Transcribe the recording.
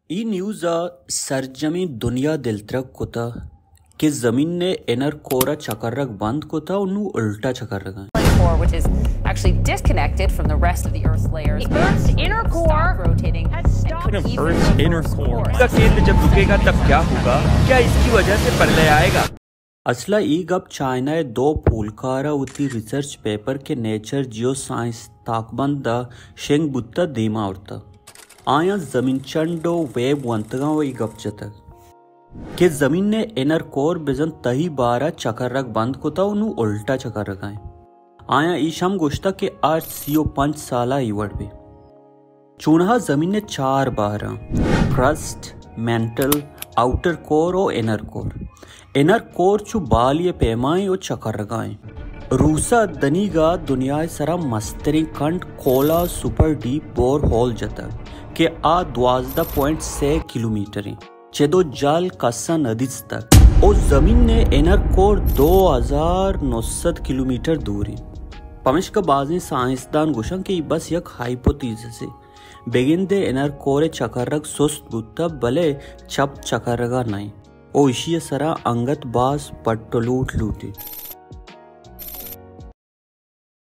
A news ءَ سرجمیں دنیا دلترک کتہ کہ زمین ءِ انر کور ءَ چکرگ بند کتہ ءُ نوں الٹا چکرگ ءَ اِنت۔ Core, which is actually disconnected from the rest of the Earth's layers. Earth's inner core has stopped rotating and could even reverse course. का केंद्र जब रुकेगा तब क्या होगा? क्या इसकी वजह से प्रलय आएगा? اصل ءَ اے گپ چائنا ءِ دو پولکار ءَ وتی ریسرچ پیپر کہ نیچر جیو سائنس تاکبند ءَ شنگ بوتہ دیما آورتہ۔ آیاں زمین چنڈ ءُ ویب ونتگاں ءُ اے گپ جتگ کہ زمین ءِ انر کور بزاں تہی بار ءَ چکرگ بند کتہ ءُ نوں الٹا چکرگ ءَ اِنت۔ آیاں ایش ہم گوشتہ کہ آ سی ءُ پنچ سال ءَ اے وڑ بی۔ چونہا زمین ءِ چار بار اَنت: کرسٹ، مینٹل، آؤٹر کور ءُ انر کور۔ انر کور چو بالی ءِ پیما اِنت ءُ چکرگ ءَ اِنت۔ روس ءَ دنیگا دنیا ءِ سرا مستریں کنڈ کولا سپر ڈیپ بور ہول جتگ کہ آ دوازدہ پوائنٹ سے کلومیٹر اِنت۔ چد ءُ جال کس ءَ نہ دیستگ ءُ زمین ءِ انر کور دو ہزار نو سد کلومیٹر دور اِنت۔ پمشکا بازیں سائنسدان گوشنت کہ اے بس یک ہائپوتھیسسے۔ بگندے انر کور ءِ چکرگ سست بوتہ، بلے چپ چکرگ ءَ نہ اِنت ءُ ایشی ءِ سرا انگت باز پٹ ءُ لوٹ لوٹیت۔